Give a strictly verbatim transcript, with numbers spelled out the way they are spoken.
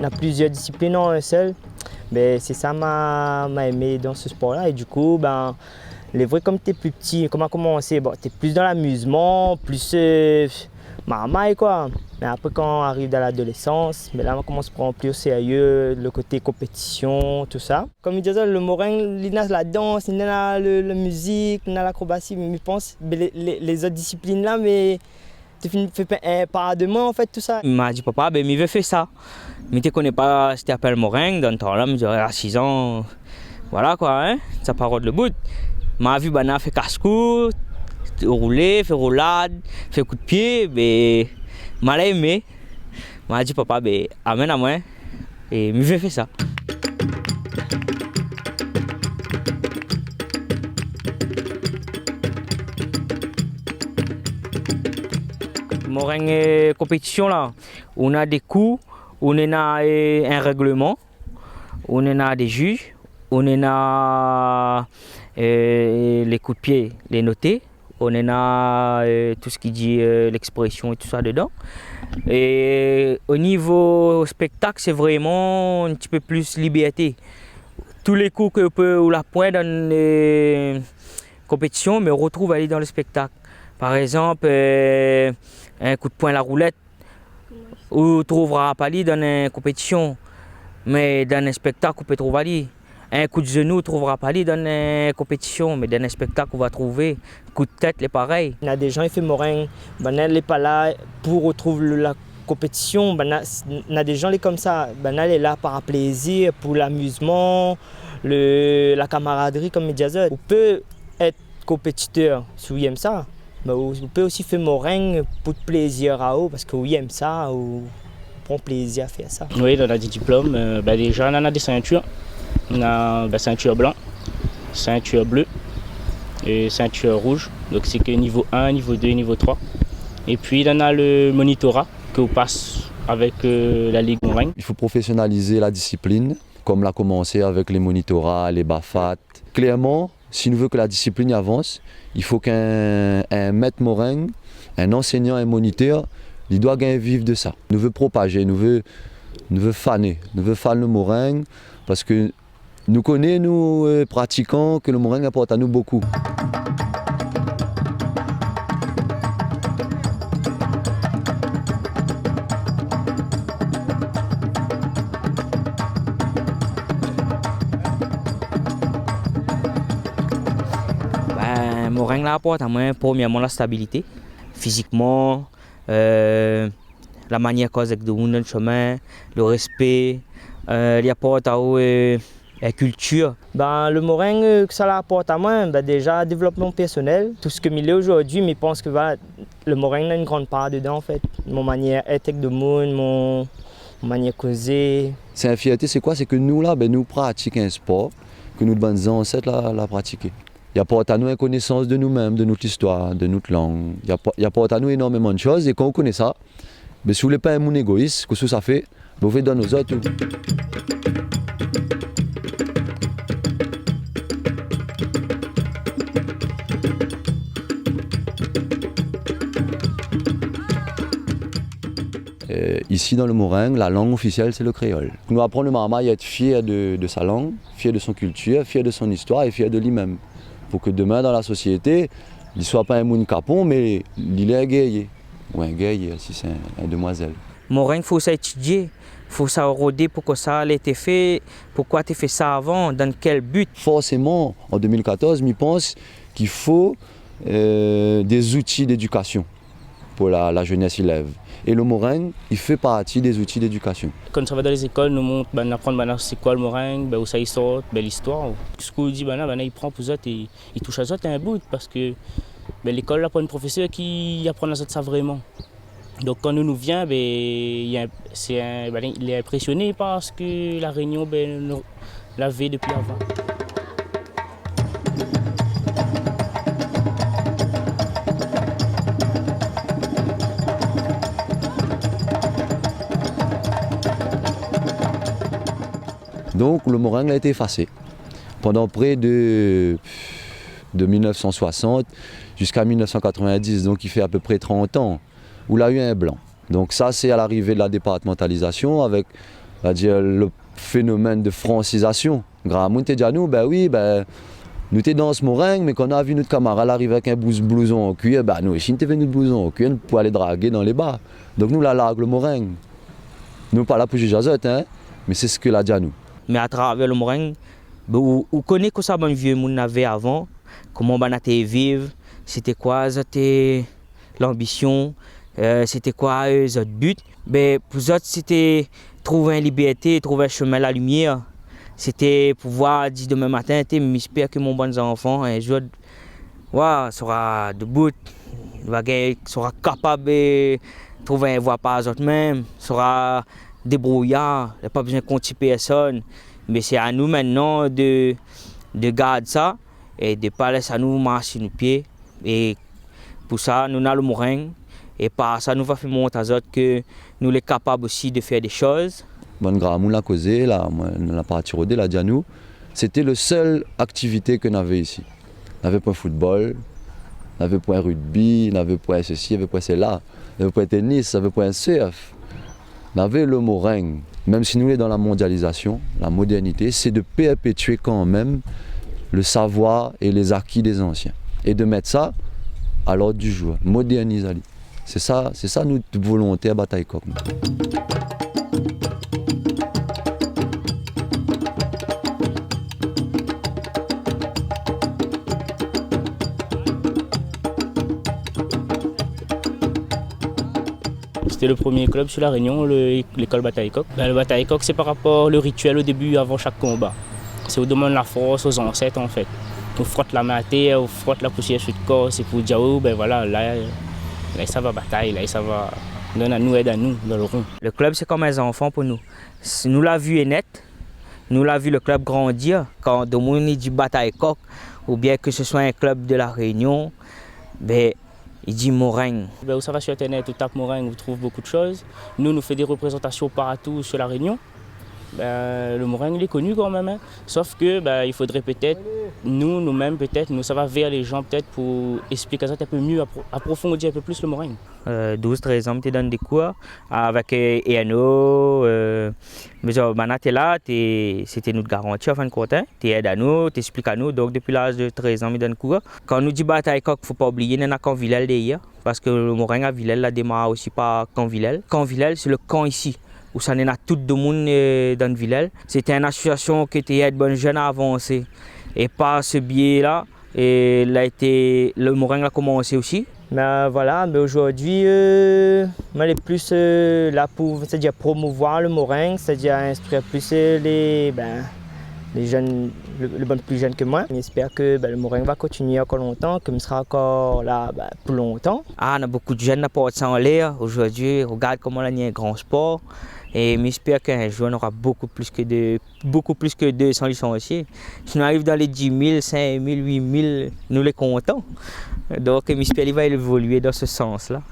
Na plizièr disiplin an in sèl. Mé sé sa ma, ma èmé dan se spor-la. É dikou, bin, lé vré, kom té pli pti, kom ma komansé, bon, té pli dan lamizman, pli, eu, marmay, koi. Mé apré, kan ariv dan ladolésans, mé la, ma komans pran pli o sérié le koté konpétision, tousa. Kom mi di azot, le moring, li na la dans, li na le, le mizik, li na lakrobasi, mé mi pans, bé, lé, lé, lé zot disiplin-la, mé té fine fé pa, eu, par de moin, an fèt, tousa. Ma di papa, bin, mi vé fé sa. Mi té koné pa sak té apèl moring, dan tan-la, mi di, a sizan, voila koi, in, sa pa rod le bout. Ma vi banna fé kas-kou, roulé, fé roulad, fé koudpié, bin, ma la èmé. Ma di papa, bin, amenn amoin, é mi vé fé sa. Moring, eu, konpétision la, ou na dé kou, ou na, eu, in règleman, ou na dé jij, ou na, eu, lé koudpié, lé noté, ou na, eu, tout sak i di, eu, lèksprésion é tousa dedan. É o nivo spèktak, sé vréman in ti pé pli libèrté. Tout lé kou ke ou pé, ou la poin dan, eu, konpétision, mé ou rotrouv ali dan le spèktak. Par égzanp, eu, in koudpoin la roulèt, ou trouvra pa li dan in konpétision, mé dan in spèktak, ou pé trouv ali. In koud zenou, ou trouvra pa li dan in konpétision, mé dan in spèktak, ou va trouvé. Koud tèt, lé parèy. Na dé jan i fé moring, banna lé pa la pou rotrouv le, la konpétision, banna, na dé jan lé komsa, banna lé la par plézir, pou lamizman, le, la kamaradri, kom mi di azot. Ou pé èt konpétitèr si ou èm sa, mé ou, ou pé osi fé moring pou plézir aou, parske ou èm sa, ou pran plézir a fé sa. Oui, dan la di diplom, eu, bin, déza, na, na dé sintir. Na, bin, sintir blan, sintir blé é sintir rouz. Donk, sé ke nivo in, nivo dé, nivo troi. É pi, na, na le monitora ke ou pas avèk, eu, la Lig Moring. I fo profésionalizé la disiplin, kom la komansé avèk lé monitora, lé bafat. Klèrman, si nou vé ke la disiplin i avans, i fo k'in, in mèt moring, in ansègnan, in monitèr, li doi gingn viv de sa. Nou vé propazé, nou vé, nou vé fané, nou vé fan le moring, parske nou koné, nou, eu, pratikan, ke le moring i aport anou bokou. Bin, moring la aport amoin, promièrman, la stabilité, fizikman, eu, la manièr koz èk demoun dan le shomin, le rèspé, eu, li aport aou, eu, la kiltir. Bin, le moring, eu, ke sa la aport amoin, bin, déza, dévlopman pèrsonèl. Tout sak mi lé ojourdui, mi pans ke, voila, le moring na in gran par dedan, an fèt. Mon manièr èt èk demoun, mon, mon manièr kozé. Sé in fièrté, sé koi ? Sé ke nou la, bin, nou pratik in spor ke nout bann zansèt la, la pratiké. I aport anou in konésans de nou mèm, de nout listoir, de nout lang. I apo-, i aport anou énormeman de shoz, é kan ou koné sa, bin, si ou lé pa in moun égois, kosa ou sa fé, bin, ou vé donn ozot, ou. Eu, isi, dan le moring, la lang ofisièl, sé le kréol. Nou aprann le marmay a èt fièr de, de sa lang, fièr de son kiltir, fièr de son istoir é fièr de li mèm. Pou ke demin, dan la sosiété, li soi pa in moun kapon, mé li lé in guèrié. Ou in guèrié, si sé in, in demwazèl. Moring, fo sa étidié, fo sa rodé, poukosa la été fé, poukoi té fé sa avan, dan kèl but. Forséman, an dé mil katorz, mi pans k'i fo, eu, dé zouti d'édikasion pou la, la jénès i lèv. É le moring, i fé parti dé zouti d'édikasion. Kan sa va dan lé zékol, nou mont, bin, aprann banna sé koi le moring, bin, ousa i sort, bin, listoir. Tout sak ou di banna, banna i pran pou zot é i toush azot in bout, parske, bin, lékol la poin in profésèr ki aprann azot sa vréman. Donk, kan nou, nou vien, bin, i in-, sé in, bin, lé inprésioné par sak La Rényon, bin, nou lavé dopi avan. Donk, le moring la été éfasé pandan pré de, de mil nèf san soisant ziska mil nèf san katrovin-dis, donk i fé apépré trant an, ou la u in blan. Donk sa, sé a larivé de la départmantalizasion avèk Sétadir le fénomèn de fransizasion. Gramoun té di anou, bin wi, bin, nou té dans moring, mé kan nou la vi nout kamarad la ariv avèk in bouz-, blouzon an kuir, bin nou osi nou té vé nout blouzon an kuir pou alé dragé dan lé bar. Donk nou la larg le moring. Nou pa la pou jij azot, in, mé sé sak la di anou. Mé atravèr le moring, bin, ou, ou koné kosa bann vié moun lavé avan, koman banna té viv, sété koi zot, eu, lanbision, eu, sété koi, eu, zot bi. Bin, pou zot, sété trouv in libèrté, trouv in shomin lalimièr. Sété pou voir di domin matin, té, mi éspèr ke mon bann zanfan, in zour, wa, sora debout, va gingn, sora kapab, eu, trouv in voi par zot mèm, sora débrouyar, pa bezoin kont si pèrsone. Mé sé anou mintnan de, de gard sa é de pa lès anou marsh si nout pié. É pou sa, nou néna le moring. É par sa, nou va fé mont azot ke nou lé kapab osi de fèr dé shoz. Bann gramoun la kozé la, moin, la parti rodé, la di anou, sété le sèl aktivité ke navé isi. Navé poin football, navé poin rugby, navé poin sesi, navé poin sela, navé poin tennis, navé poin surf. Navé le moring. Mèm si nou lé dan la mondializasion, la modèrnité, sé de pèrpétié kanmèm le savoir é lé zaki dé zansien. É de mèt sa a lord di zour, modèrniz ali. Sé sa, sé sa nout volonté a Bataille Coq. Sété le promié klub si La Rényon, le, lékol Bataille Coq. Bin, le Bataille Coq, sé par rapor le rituèl o débu, avan shak konba. Sé ou demann la fors o zansèt, an fèt. Ou frot la min atèr, ou frot la pousièr si out kor, sé pou dir, o, bin voila, la, la i sava batay, la i sava, donn anou, èd anou, dan le ron. Le klub, sé konm in zanfan pou nou. S-, nou la vi nèt, nou la vi le klub grandir. Kan domoun i di Bataille Coq, oubien ke se soi in klub de La Rényon, bin, i di moring. Bin, ou sava si internet, ou tap moring, ou trouv bonpé de shoz. Nou, nou fé dé reprézantasion partou si La Rényon. Bin, le moring, li lé koni kanmèm, in. Sof ke, bin, i fodré pétèt, nou, nou mèm, pétèt, nou sava vèr lé jan, pétèt, pou ésplik azot in pé mié, apro-, aprofondi in pé plis le moring. Eu, douz, trèz an, mi té donn dé kour avèk, eu, Erno, eu, mé, eu, banna té la, té, sété nout garanti, an fin de kont, in. Té èd anou, té ésplik anou. Donk, dopi laz de trèz an, mi donn kour. Kan nou di Bataille Coq, fo pa oublié, néna Kan Vilèl dèrièr, parske le moring a Vilèl la démar osi par Kan Vilèl. Kan Vilèl, sé le kan isi, ousa néna tout domoun, eu, dan Vilèl. Sété in asosiasion ke té èd bann jenn a avansé. É par se bié la, é la été, le moring la komansé osi. Bin voila, bin zordi, eu, moin lé plis, eu, la pou, sétadir promouvoir le moring, sétadir instrir plis, eu, lé, bin, lé jenn, le, le bann pli jenn ke moin. Mi éspèr ke, bin, le moring va kontinié ankor lontan, ke mi sra ankor la, bin, pou lontan. A, néna bonpé de jenn la port sa anlèr zordi. Rogard koman la ni in gran spor. É mi éspèr k'in zour, nora bonpé plis ke de bonpé plis ke dé san lisansié. Si nou ariv dan lé dis mil, sink mil, uit mil, nou lé kontan. Donk, mi éspèr li va évolié dan se sans-la.